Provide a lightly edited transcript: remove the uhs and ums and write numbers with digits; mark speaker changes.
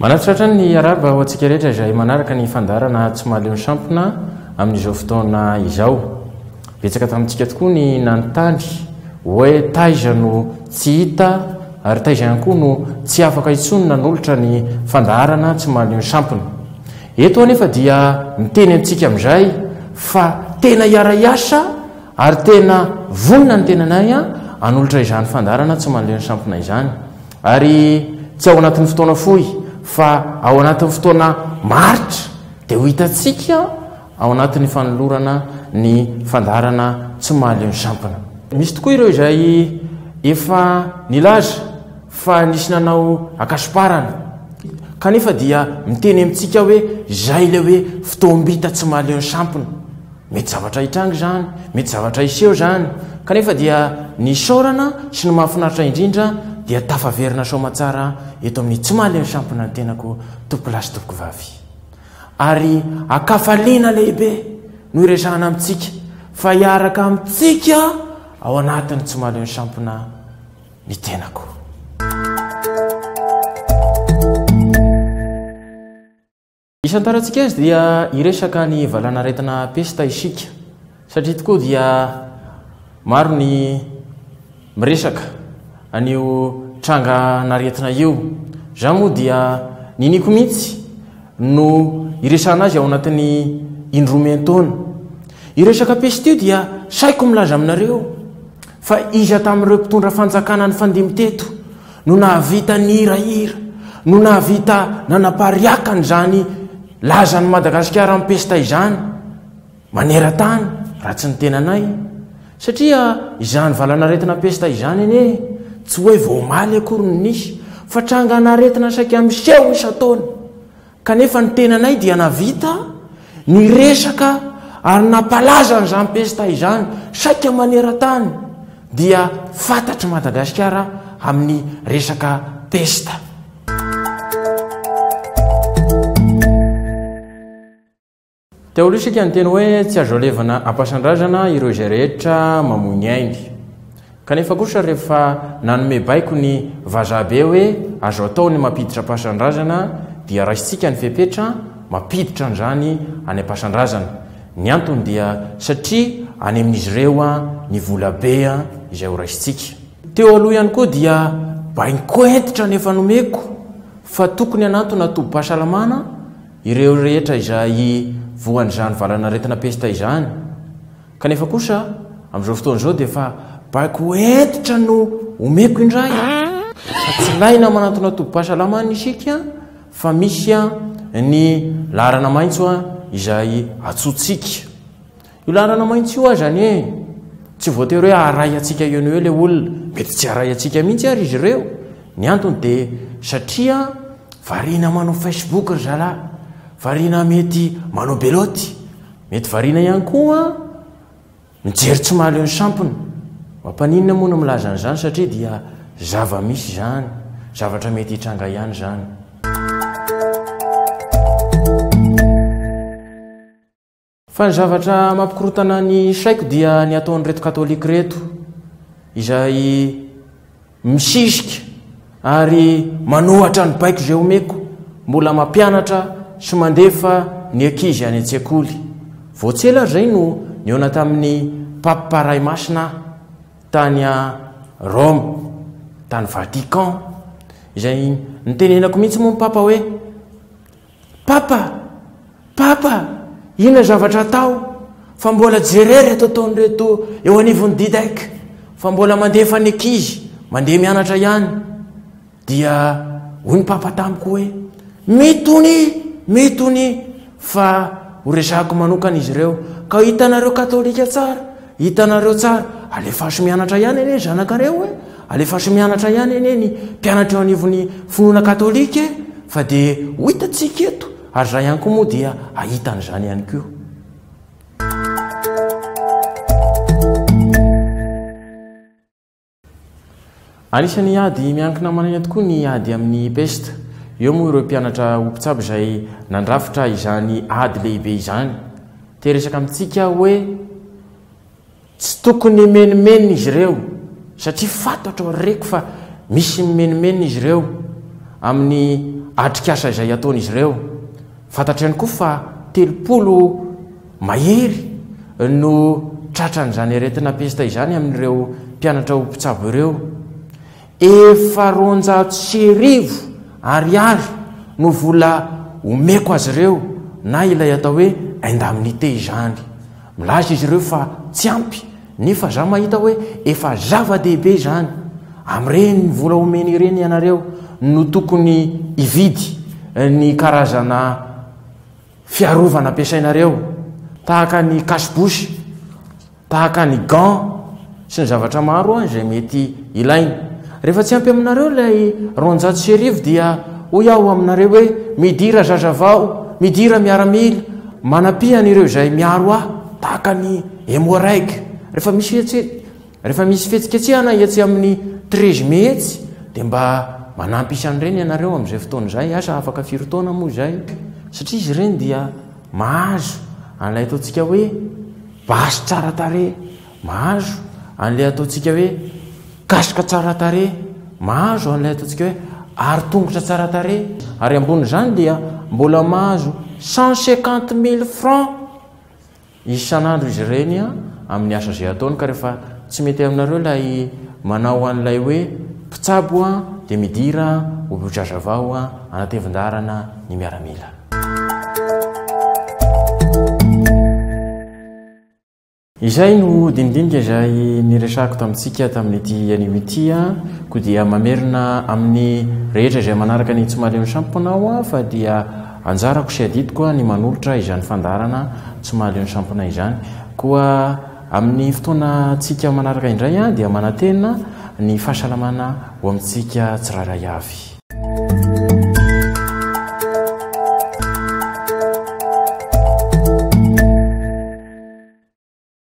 Speaker 1: Manatitra hatrany ny arahaba ho antsika rehetra izay manaraka ny fandaharana Tsy mahaleo ny sampona amin'izao fotoana izao. Betsaka tamintsika tokoa ny nanontany hoe taiza no tsy hita ary taiza ihany koa no tsy afaka intsony nanolotra ny fandaharana Tsy mahaleo ny sampona. Eto anefa dia miteny amintsika amin'izay fa tena hiara-hiasa ary tena vonona ny tenanay hanolotra izany fandaharana Tsy mahaleo ny sampona izany. Ary tsy ao anatin'ny fotoana fohy fa ao anatin'ny fotoana maharitra dia ho hitantsika ao anatin'ny fanolorana ny fandaharana tsy mahaleo ny sampona. Misy tokoa ireo izay efa nilaza fa nisy nanao akasoparana kanefa dia miteny amintsika hoe izay ilay hoe fotoam-bita tsy mahaleo ny sampona. Mety zavatra hitranga izany, mety zavatra hiseho izany, kanefa dia ny isaorana sy ny mahafinaritra indrindra dia tafaverina soamatsara eto amin'ny tsy mahaleo ny sampona ny tenako tompokolahy sy tompokovavy. Ary ankafaliana lehibe no iresahana amintsika fa hiaraka amintsika ao anatin'ny tsy mahaleo ny sampona ny tenako. Isantarantsika azy dia hiresaka ny valanaretina pesta isika satria tokoa dia maro ny miresaka an'io trangan'aretina io. Za moa dia niniako mihitsy no hiresahana azy ao anatin'ny indroa miantaona. Io resaka pesta io dia saiko milaza aminareo fa iza tamin'ireo mpitondra fanjakana nifandimby teto no nahavita nihirahira, no nahavita nanapariaka an'izany lazan'i Madagasikara amin'ny pesta izany maneran-tany raha tsy ny tenanay. Satria izany valanaretina pesta izany anie tsy hoe vao omaly akory no nisy fa trangan'aretina saika miseho isan-taona. Kanefa ny tenanay dia navita niresaka ary nampalaza an'izany pesta izany saika maneran-tany dia fantatr'i Madagasikara amin'ny resaka pesta. Teo aloha isika niteny hoe tsy azo alevina am-pasandrazana ireo izay rehetra mamoy ny ainy. Kanefa kosa rehefa nanome baiko ny vazaha be hoe azo atao ny mampiditra am-pasandrazana dia raisintsika ny fepetra mampiditra an'izany any am-pasandrazana. Ny antony dia satria any amin'izy ireo ny vola be izay ho raisintsika. Teo aloha ihany koa dia baiko hentitra no efa nomeko fa tokony hanantona tobim-pahasalamana ireo rehetra izay voan'izany valan'aretina pesta izany. Kanefa kosa, amin'izao fotoana izao dia efa baiko hentitra no omeko indray fa tsy ilaina manantona tobim-pahasalamana isika fa misy ny laharana maitso izay antsointsika. Io laharana maitso io aza anie tsy voatery hoe haharay antsika eo no eo ilay olona, mety tsy haharay antsika mihitsy ary izy ireo. Ny antony dia satria variana manao Facebook ry zalahy, variana mety manao belote. Mety variana ihany koa mijery tsy mahaleo ny sampona. Mampaninona moa no milaza an'izany satria dia zava-misy izany, zavatra mety hitranga ihany izany. Fa ny zavatra mampikorontana ny saiko dia ny ataon'ireto katolika ireto izay Misisika ary manohatra ny baiko izay omeko, mbola mampianatra sy mandefa ny ankizy any an-tsekoly. Vao tsy ela ary izay no nihaona tamin'ny Papa Ray Masina aho tany Roma, tany Vatican, izay nitenenako mihitsy moa ny Papa hoe, Papa! Papa! Inona zavatra atao fa mbola jereo ireto ataon'ireto eo anivon'ny DIDEC fa mbola mandefa ny ankizy mandeha mianatra ihany. Dia hoy ny Papa tamiko hoe, mitonia, mitonia fa ho resahako manokana izy ireo. Ka hitanareo katolika tsara, hitanareo tsara, alefaso mianatra ihany anie ny zanakareo e, alefaso mianatra ihany anie ny mpianatra eo anivon'ny finoana katolika e. Fa dia ho hitantsika eto, ary izaho ihany koa moa dia hahita an'izany ihany koa. Anisan'ny ady miankina aman'aina tokoa ny ady amin'ny pesta. Eo moa ireo mpianatra ho mpitsabo izay nandrafitra izany ady lehibe izany. Te hiresaka amintsika aho hoe Tsy tokony himenomenona izy ireo satria fantatro ary reko fa misy mimenomenona izy ireo amin'ny atrikasa izay ataon'izy ireo. Fantatra ihany koa fa 30 mahery no tratran'izany aretina pesta izany amin'ireo mpianatra ho mpitsabo ireo. Efa 1200 ariary no vola omeko azy ireo na ilay atao hoe indemnité izany. Milaza izy ireo fa tsy ampy nefa za mahita hoe efa zava-dehibe izany. Amin'ireny vola omeny ireny ianareo no tokony hividy ny karazana fiarovana ampiasainareo tahaka ny cache-bouche. Tahaka ny gants sy ny zavatra maro izay mety ilaina. Rehefa tsy ampy aminareo ilay 1200 dia hoy aho aminareo hoe midira zazavao, midira miaramila, manampia an'ireo izay miaro ahy tahaka ny Emmo-Reg. Rehefa misy rehefa misy fihetsiketsehana etsy amin'ny 13 mai etsy dia mba manampy isan'ireny ianareo amin'izay fotoana izay, asa afaka firy taona moa izay? Satria izy ireny dia mahazo an'ilay ataontsika hoe Basy tsara tarehy, mahazo an'ilay ataontsika hoe casque tsara tarehy, mahazo an'ilay ataontsika hoe aro-tongotra tsara tarehy. Ary ambonin'izany dia mbola mahazo 150 000 francs isan'andro izy ireny amin'ny asa izay ataony. Ka rehefa tsy mety aminareo ilay manao an'ilay hoe mpitsabo dia midira ho zazavao anatevin-daharana ny miaramila. Izay no dinidinika izay niresahako tamintsika tamin'ity anio ity. Koa dia mamerina amin'ny rehetra izay manaraka ny Tsy Mahaleo ny Sampona aho fa dia anjarako sy adidiko ny manolotra izany fandaharana Tsy Mahaleo ny Sampona izany. Koa amin'ny fotoanantsika manaraka indray dia manantena ny fahasalamana ho amintsika tsirairay avy.